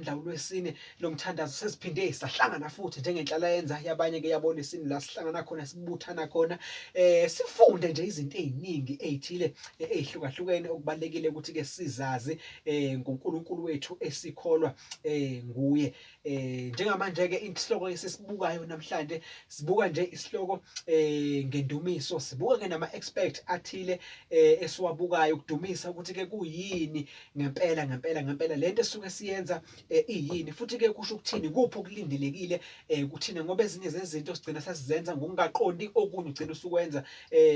Esinamandla ulwesine lomthandazo sesiphinde sahlangana futhi njengenhlala yenza yabanye ke yabona isini la sihlangana khona sibuthana khona sifunde nje izinto eziningi ezithile ezihlukahlukene okubalekile ukuthi ke sizazi ngoNkulunkulu wethu esikholwa nguye. Njengamanje ke isihloko esisibukayo namhlanje sibuka nje isihloko ngendumiso, sibuka ke nama expert athile esiwabukayo ukudumisa ukuthi ke kuyini ngempela ngempela ngempela lento esuke siyenza iyini futhi ke kusho ukuthini, kuphi okulindelekile kuthina, ngoba ezinye zezinto sigcina sesizenza ngokungaqondi, okunye ugcina usukwenza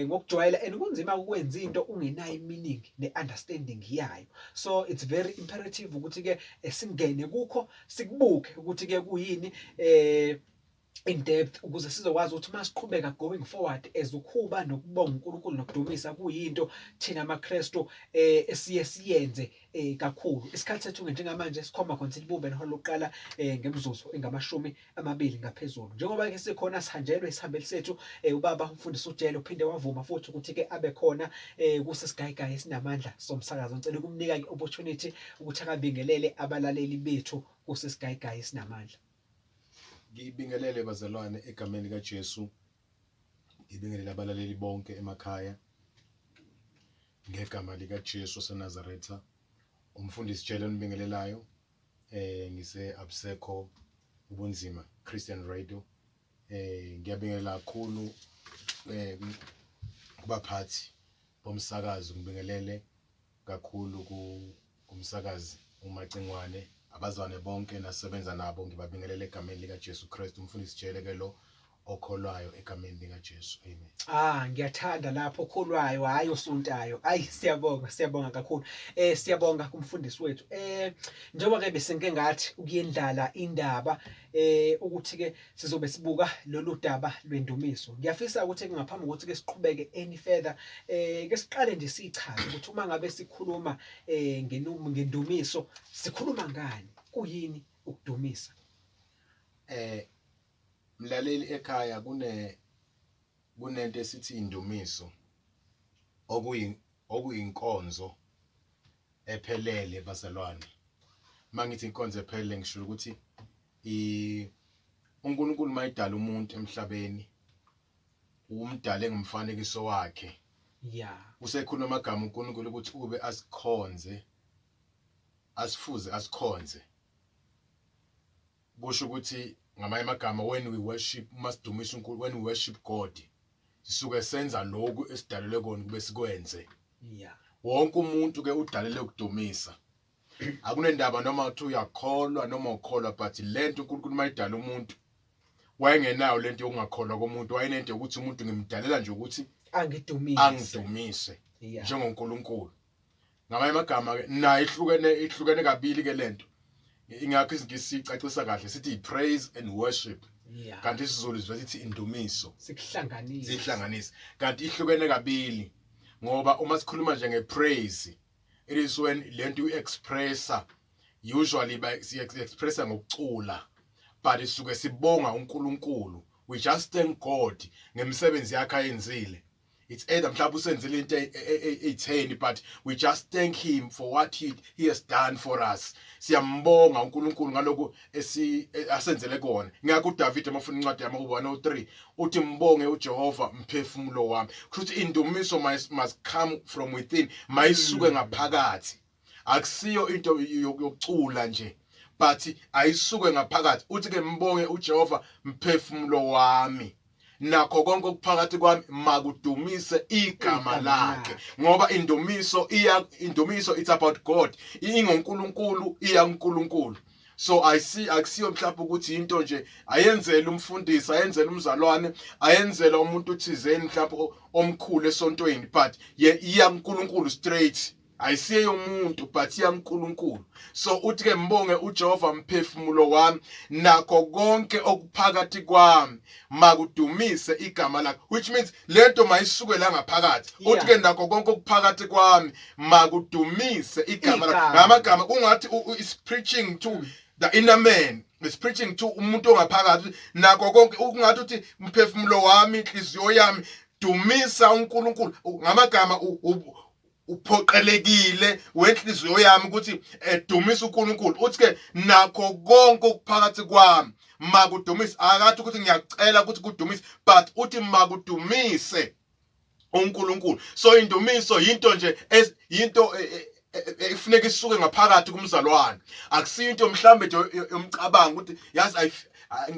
ngokujwayela and kunzima ukwenza into ungenayo meaning ne-understanding yayo. So it's very imperative ukuthi ke singene kukho, sikubuke ukuthi ke kuyini in depth, ukuze sizokwazi ukuthi masiqhubeka going forward as ukhuba nokubonga uNkulunkulu nokudumisa kuyinto thina amaKristu esiye siyenze kakhulu. Isikhathi sethu njengamanje sikhomba khona silibumbe nehora lokuqala ngemzuzu engamashumi 20 ngaphezulu. Njengoba ke sikhona sihanjelwe isihambeli sethu ubaba umfundisi uJele uphinde wavuma futhi ukuthi ke abe khona kusesigayigayi esinamandla somsakazo. Ngicela ukumnika ke opportunity ukuthi akabingelele abalaleli bethu kusesigayigayi esinamandla. Ngibingelele bazalwane egameni likaJesu. Ngibingelele abalaleli bonke emakhaya ngegama likaJesu waseNazaretha. Umfundisi Jele onibingelelayo, ngise Abusekho Ubunzima Christian Radio. Ngiyabingelela kakhulu kubaphathi bomsakazo, ngibingelele kakhulu kumsakazi uMacingwane, abazwane bonke nasebenza nabo, ngibabingelele egameni likaJesu Kristu. Umfundisi Jele ke lo okholwayo egameni likaJesu, amen. Ah, ngiyathanda lapho okholwayo, hayi osontayo. Ayi, siyabonga, siyabonga kakhulu. Siyabonga kumfundisi wethu. Njengoba ke besengike ngathi ukuyendlala indaba ukuthi ke sizobe sibuka lolu daba lwendumiso. Ngiyafisa ukuthi ngaphambi kokuthi ke siqhubeke any further, ke siqale nje sichaze ukuthi uma ngabe sikhuluma ngendumiso sikhuluma ngani? Kuyini ukudumisa? Mlaleli ekhaya, kunento esithi indumiso, okuyinkonzo ephelele bazalwane. Mangithi inkonzo ephelele ngisho ukuthi uNkulunkulu mayidala umuntu emhlabeni umdale ngomfanekiso wakhe. Usekhuluma amagama uNkulunkulu ukuthi ube asikhonze, asifuze, asikhonze. Kusho ukuthi ngamanye amagama, when we worship, uma sidumisa uNkulunkulu, when we worship God, sisuke senza lokhu esidalelwe kona kube sikwenze. Wonke umuntu ke udalelwe ukudumisa. Akunendaba noma uthi uyakholwa noma ukholwa, but lento uNkulunkulu mayidala umuntu wayengenayo lento yokungakholwa komuntu, wayenento yokuthi umuntu ngimdalela nje ukuthi angidumise, angidumise njengoNkulunkulu. Ngamanye amagama ke nayo ihlukene kabili ke lento. Ingakho isiNgisi sicacisa kahle sithi praise and worship. Kanti isiZulu sivele sithi indumiso. Sikuhlanganise. Sihlanganise. Kanti ihlukene kabili ngoba uma sikhuluma nje ngepraise, it is when lento uexpressa, usually by expressa ngokucula, but isuke sibonga uNkulunkulu. We just thank God ngemisebenzi yakhe ayenzile. It's either mhlawumbe usenzile into eyitheni, but we just thank him for what he has done for us. Siyambonga uNkulunkulu ngalokhu esi asenzele kona. Ngakho uDavid emafuna incwadi yami ku 103 uthi, "Mbonge uJehova, mphefumulo wami." Kusho ukuthi indumiso must come from within, mayisuke ngaphakathi. Akusiyo into yokucula nje, but ayisuke ngaphakathi. Uthi ke, "Mbonge uJehova, mphefumulo wami, nakho konke okuphakathi kwami makudumise igama Igama lakhe." Lakhe. Ngoba indumiso iya, indumiso it's about God, ingoNkulunkulu, iya kuNkulunkulu. So I see akusiyo mhlawumbe ukuthi into nje ayenzela umfundisi, ayenzela umzalwane, ayenzela umuntu uthizeni mhlawumbe omkhulu esontweni, but iya kuNkulunkulu straight. Ayisiye yomuntu, but iyaNkulunkulu. So uthi ke, "Mbonge uJehova, mphefumulo wami, nakho konke okuphakathi kwami makudumise igama lakhe," which means lento mayisuke la ngaphakathi. Uthi ke, "Nakho konke okuphakathi kwami makudumise igama lakhe." Igama. Ngamagama ungathi is preaching to the inner man, is preaching to umuntu ongaphakathi. Nakho konke, ungathi uthi mphefumulo wami, inhliziyo yami, dumisa uNkulunkulu. Ngamagama Uphoqelekile wenhliziyo yami ukuthi edumisa uNkulunkulu. Uthi ke nakho konke okuphakathi kwami makudumise. Akathi ukuthi ngiyacela ukuthi kudumise, but uthi makudumise uNkulunkulu. So indumiso yinto nje, yinto efuneka isuke ngaphakathi kumzalwane. Akusiyo into mhlambe nje yomcabango ukuthi yazi,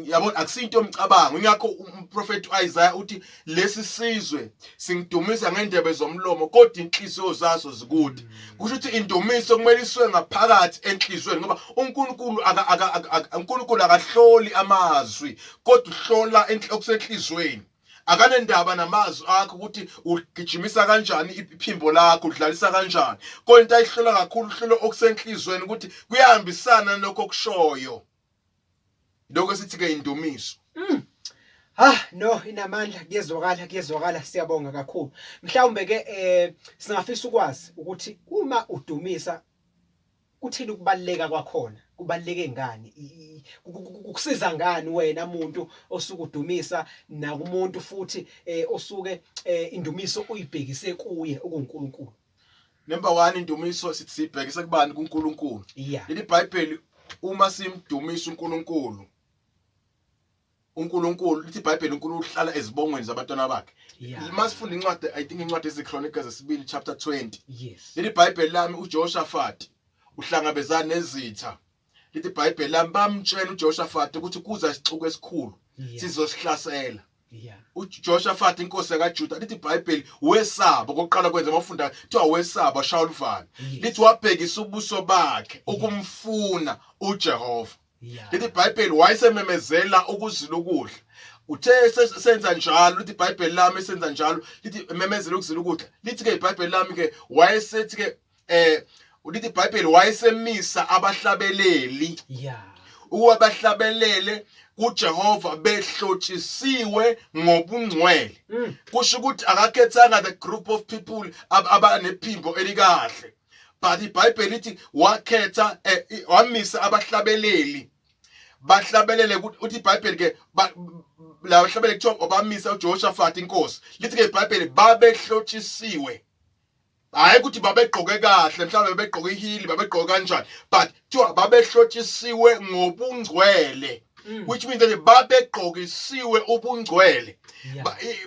yabona, akusiyo into yomcabango. Ingakho umprofeti uIsaiah uthi lesi sizwe singidumisa ngendebe zomlomo, kodwa inhliziyo zaso zikude. Kusho ukuthi indumiso kumele isuke ngaphakathi enhliziyweni, ngoba uNkulunkulu akahloli amazwi, kodwa uhlola okusenhliziyweni. Akanendaba namazwi akho, ukuthi ugijimisa kanjani iphimbo lakho, udlalisa kanjani. Kodwa into ayihlola kakhulu, uhlola okusenhliziyweni, ukuthi kuyahambisana nalokho okushoyo. Lokho sithi ke indumiso. Ah no, inamandla, kuyezwakala, kuyezwakala, siyabonga kakhulu. Mhlawumbe ke singafisa ukwazi ukuthi uma udumisa kuthini ukubaluleka kwakhona, kubaluleke ngani, kukusiza ngani wena muntu osuke udumisa, nakumuntu futhi osuke indumiso uyibhekise kuye okuNkulunkulu. Number 1, indumiso sithi sibhekise kubani? KuNkulunkulu. Leli iBhayibheli, uma simdumisa uNkulunkulu, uNkulunkulu, lithi iBhayibheli, uNkulunkulu uhlala ezibongweni zabantwana bakhe. Uma sifunda incwadi, I think incwadi eziChronicles esibili chapter 20, leli iBhayibheli lami, uJehoshaphat uhlangabezana nezitha. Lithi iBhayibheli lami, bamtshela uJehoshaphat ukuthi kuza isixuku esikhulu sizosihlasela. UJehoshaphat, inkosi yakaJuda, lithi iBhayibheli wesaba. Kokuqala kwenza mafunda kuthiwa wesaba, shaya oluvalo. Lithi wabhekisa ubuso bakhe ukumfuna uJehova. Lithi iBhayibheli wayesememezela ukuzila ukudla. Uthe senza njalo, lithi iBhayibheli lami, senza njalo, lithi memezela ukuzila ukudla. Lithi ke iBhayibheli lami ke, wayesethi ke lithi iBhayibheli wayesemisa abahlabeleli ukuba bahlabelele kuJehova behlotshisiwe ngobungcwele. Kusho ukuthi akakhethanga the group of people abanephimbo elikahle, but iBhayibheli lithi wakhetha, wamisa abahlabeleli bahlabelele. Uthi iBhayibheli ke la bahlabeleli kuthiwa bamisa uJehoshaphat inkosi. Lithi ke iBhayibheli babehlotshisiwe, hayi ukuthi babegqoke kahle, mhlawumbe babegqoke ihili, babegqoke kanjani, but kuthiwa babehlotshisiwe ngobungcwele, which means that babegqokisiwe ubungcwele.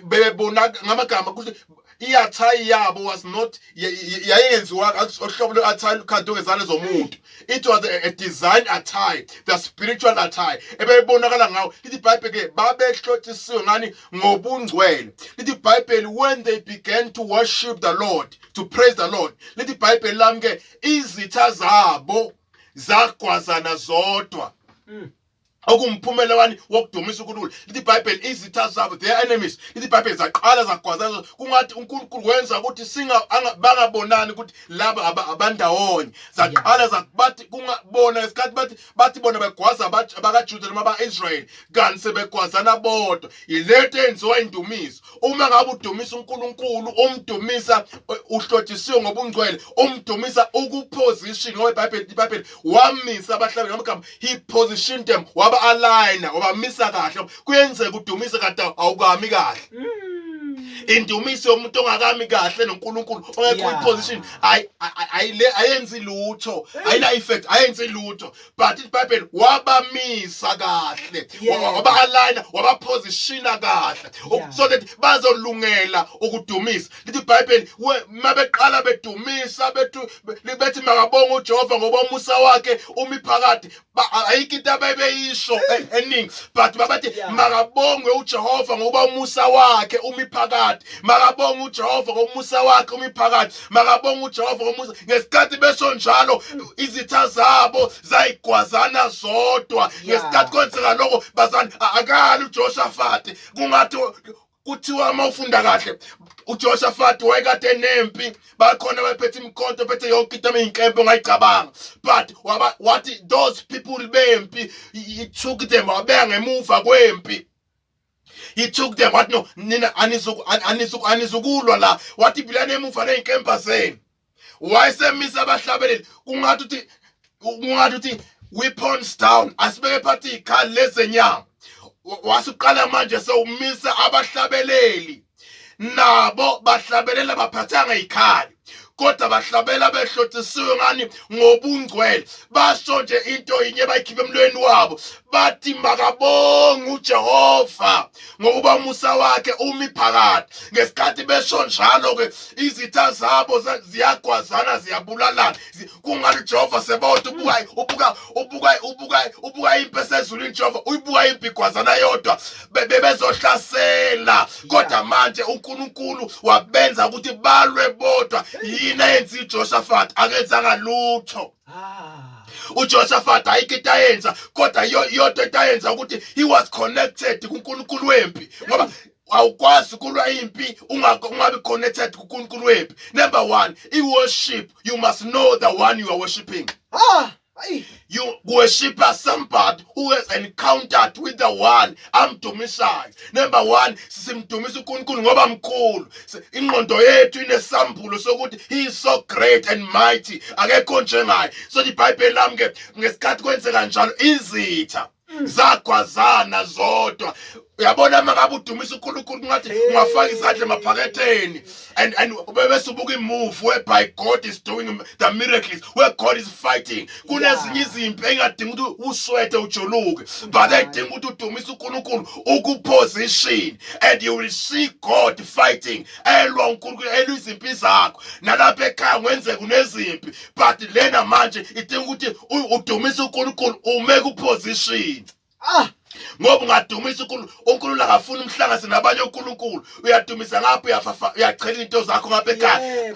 Bebebona ngamagama ukuthi i-attire yabo was not, yayenziwa uhlobo lwe-attire lukhandwe ngezandla zomuntu. It was a design attire, the spiritual attire ebebonakala ngawo. Lithi iBhayibheli ke babehlotshisiwe ngani? Ngobungcwele. Lithi iBhayibheli when they began to worship the Lord, to praise the Lord, lithi iBhayibheli lami ke izitha zabo zagwazana zodwa. Okumphumela wani? Wokudumisa uNkulunkulu. Lithi iBhayibheli izitha zabo, their enemies, lithi iBhayibheli zaqala zagwazana, kungathi uNkulunkulu wenza ukuthi singa bangabonani ukuthi laba abandawonye. Zaqala bathi kungabona isikhathi bathi bona begwaza abakaJuda noma aba-Israyeli, kanti sebegwazana bodwa. Ilento eyenziwa indumiso. Uma ngabe udumisa uNkulunkulu, umdumisa uhlotshisiwe ngobungcwele, umdumisa ukuposition, ngoba iBhayibheli wamisa abahlabeli ngamagama, he positioned them, waba aligner, wabamisa kahle. Kuyenzeka udumise kade awukami kahle. Indumiso yomuntu ongakami kahle noNkulunkulu, ongekho kwi-position, ayile ayenzi lutho, ayina effect, ayenzi lutho. But iBhayibheli wabamisa kahle, waba aligner, wabapositiona kahle so that bazolungela ukudumisa. Lithi iBhayibheli mabeqala bedumisa, bethu bethi makabonga uJehova ngoba umusa wakhe umi phakathi. Ayikho into abebeyisho eningi, but babathi makabongwe uJehova ngoba umusa wakhe umi phakathi, makabonge uJehova ngoba umusa wakhe umi phakathi, makabonge uJehova ngomusa. Ngesikhathi besho njalo, izitha zabo zayigwazana zodwa. Ngesikhathi kwenzeka lokho, bazani, akali uJoshafati. Kungathi kuthiwa uma ufunda kahle, uJoshafati wayekade enempi, bakhona bephethe imikhonto, phethe yonke into eyinkembe ongayicabanga, but waba wathi those people bempi, he took them, wabeka ngemuva kwempi. He took them, wathi no, nina anizukulwa la. Wathi bilane emuva nezinkemba zenu. Wayesemisa abahlabeleli, kungathi uthi weapons down, asibeke phansi izikhali lezenyama. Wasuqala manje sewumisa abahlabeleli, nabo bahlabelela baphathanga izikhali. Kodwa bahlabela behlotshisiwe ngani? Ngobungcwele. Basho nje into yinye bayikhipha emlweni wabo, bathi makabonge uJehova ngokuba umusa wakhe umi phakathi. Ngesikhathi besho njalo ke izitha zabo ziyagwazana, ziyabulalana. Kungani uJehova sebota ubuka ubuka ubuka ubuka ubuka impi esezulwini? Jehova uyibuka impi igwazana yodwa, bebezohlasela, kodwa manje uNkulunkulu wabenza ukuthi balwe bodwa. Yini ayenza uJosaphat? Akenzanga lutho. UJosaphat ayikho into ayenza, kodwa yodwa into ayenza ukuthi he was connected kuNkulunkulu wempi, ngoba awukwazi ukulwa impi ungabi connected kuNkulunkulu wempi. Number 1, i-worship, you must know the one you are worshiping. You worship somebody who has encountered with the one amdumisayo. Number 1, simdumisa uNkulunkulu ngoba mkhulu. Ingqondo yethu inesambulo sokuthi he is so great and mighty, akekho njengaye. So iBhayibheli lami ke, ngesikhathi kwenzeka njalo, izitha zagwazana zodwa. Uyabona, uma ngabe udumisa uNkulunkulu, kungathi ungafaka izandla emaphaketheni and bese ubuka i-move whereby God is doing the miracles, where God is fighting. Kunezinye izimpi engadinga ukuthi uswete, ujuluke, but edinga ukuthi udumise uNkulunkulu ukuposition, and you will see God fighting, elwa uNkulunkulu, elwa izimpi zakho. Nalapha ekhaya kwenzeka unezimpi, but lena manje idinga ukuthi udumise uNkulunkulu, ume kuposition. Ngoba ungadumisa uNkulunkulu, uNkulunkulu akafuni umhlangase nabanye onkulunkulu. Uyadumisa ngapha, uyafafa, uyachela into zakho ngapha ekhaya.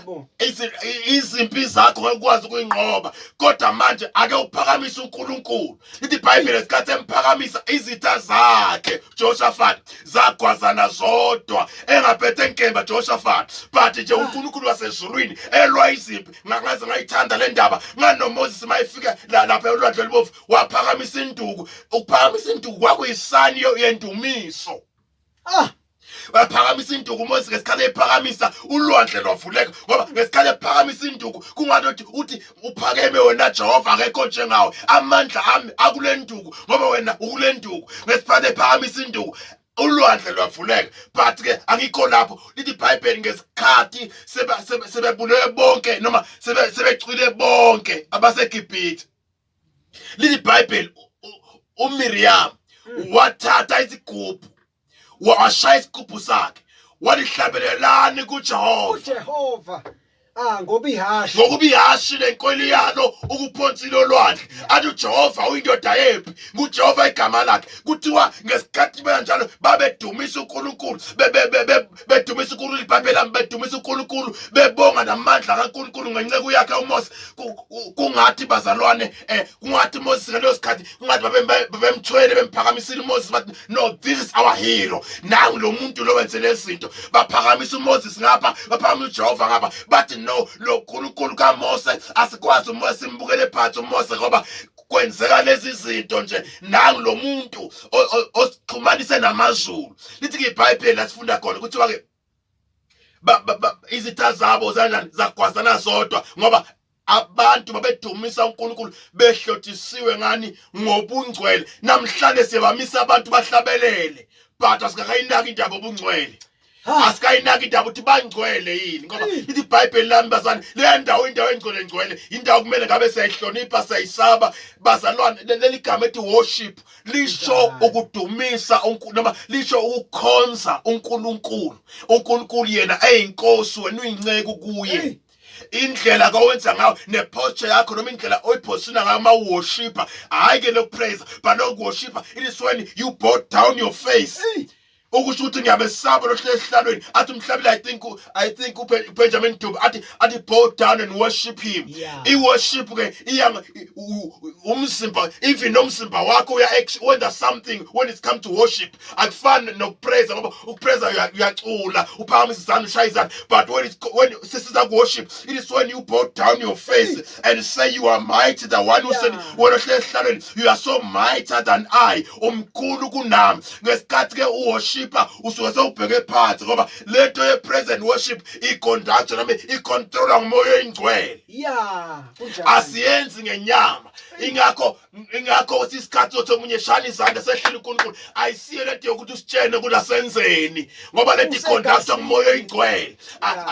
Izimpi zakho ngeke ukwazi ukuyinqoba, kodwa manje ake uphakamise uNkulunkulu. Lithi iBhayibheli, esikhathi emphakamisa, izitha zakhe Jehoshaphat zagwazana zodwa, engaphethe nkemba Jehoshaphat, but nje uNkulunkulu wasezulwini elwa izimpi. Ngaze ngayithanda le ndaba nganoMoses, mayifika lapha elwandle olubovu, waphakamisa induku. Ukuphakamisa induku kwakuyi-sign yendumiso. Waphakamisa induku uMoses. Ngesikhathi ephakamisa, ulwandle lwavuleka, ngoba ngesikhathi ephakamisa induku kungathi uthi uphakeme wena Jehova, akekho njengawe, amandla ami akule nduku ngoba wena ukule nduku. Ngesikhathi ephakamisa induku, ulwandle lwavuleka. But ke angikho lapho. Lithi iBhayibheli, ngesikhathi sebebulewe bonke noma sebecwile bonke abaseGibhithe, lithi iBhayibheli uMiriam wathatha isigubhu, washaya isigubhu sakhe, walihlabelelani kuJehova. uJehova, ngoba ihashi Ngokuba ihashi lenkweli yalo ukuphonsile olwandle. Athi uJehova uyindoda yempi, nguJehova igama lakhe. Kuthiwa ngesikhathi benjalo babedumisa uNkulunkulu, bedumisa uNkulunkulu, iBhayibheli lami, bedumisa uNkulunkulu, bebonga namandla kaNkulunkulu ngenceku yakhe uMose. Kungathi bazalwane, kungathi Moses ngaleso sikhathi, kungathi babemthwele, bemphakamisile uMoses, bathi, "No, this is our hero, nangu lo muntu lo wenze lezi zinto." Baphakamisa uMoses ngapha, baphakamisa uJehova ngapha, bathi, "No, lo nkulunkulu kaMose asikwazi uMose simbukele phansi uMose, ngoba kwenzeka lezi zinto nje, nangu lo muntu osixhumanise namazulu." Lithi ke iBhayibheli, lasifunda khona, kuthiwa ke izitha zabo zanjani? Zagwazana zodwa, ngoba abantu babedumisa uNkulunkulu behlotshisiwe ngani? Ngobungcwele. Namhlanje siyabamisa abantu bahlabelele, but asikakayinaki indaba obungcwele. Asikayinaki indaba ukuthi bangcwele yini, ngoba ithi iBhayibheli lami, bazalwane, leya ndawo indawo engcwele ngcwele, indawo kumele ngabe siyayihlonipha, siyayisaba. Bazalwane, leli gama ethi worship lisho ukudumisa noma lisho ukukhonza uNkulunkulu. uNkulunkulu yena eyinkosi, wena uyinceku kuye. Indlela kowenza ngayo neposture yakho noma indlela oyipositiona ngayo uma uworshipa, hhayi ke lokupraise, but lokuworshipa, it is when you bow down your face, ukusho ukuthi ngiyamesaba lohlele esihlalweni. Athi umhlabeli, I think uBenjamin Dube athi, "Bow down and worship him." I-worship ke iya umzimba, even nomzimba wakho uya wenza something when it's come to worship. Akufani nokupraise, ngoba ukupraise uyacula, uphakamisa izandla, ushaya izandla, but when sesiza ku-worship, it is when you bow down your face and say, "You are mighty, the one who said, wena ohlele esihlalweni, you are so mightier than I, umkhulu kunami." Ngesikhathi ke uworship worshipper usuke sewubheke phansi, ngoba lento ye praise and worship iconductor noma icontroller ngumoya oyingcwele. Ya, kunjalo. Asiyenzi ngenyama. Ingakho isikhathi sothi omunye shana izandla sehlile uNkulunkulu. Ayisiyo lento yokuthi usitshene ukuthi asenzeni, ngoba lento iconductor ngumoya oyingcwele.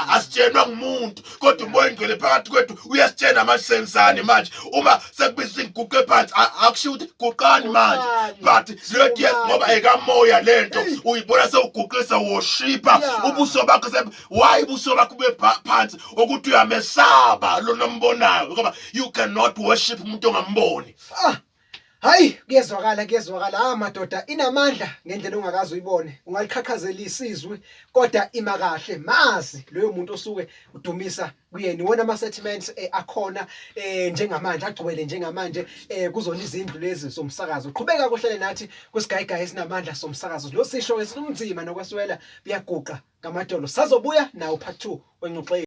Asitshenwa ngumuntu, kodwa umoya oyingcwele phakathi kwethu uyasitshena manje senzani manje. Uma sekubiza ukuthi ngiguqe phansi, akushiwo ukuthi guqani manje, but lento ngoba ekamoya lento uyibona sewuguqisa worshipa ubuso bakho why ubuso bakho bube phansi ukuthi uyamesaba lona ombonayo, ngoba you cannot worship umuntu ongamboni. Ah, hayi, kuyezwakala, kuyezwakala. Ah, madoda, inamandla ngendlela ongakaze uyibone. Ungaliqhaqhazela isizwe, kodwa ima kahle mazi loyo muntu osuke udumisa kuyena. Iwona ama settlements akhona njengamanje, agcwele njengamanje kuzona izindlu lezi zomsakazo. Qhubeka kuhlele nathi kwisigayigayi esinamandla somsakazo. Lo sisho esinzima nokweswela buyaguqa ngamadolo. Sazobuya nawo part 2 wenxoxo.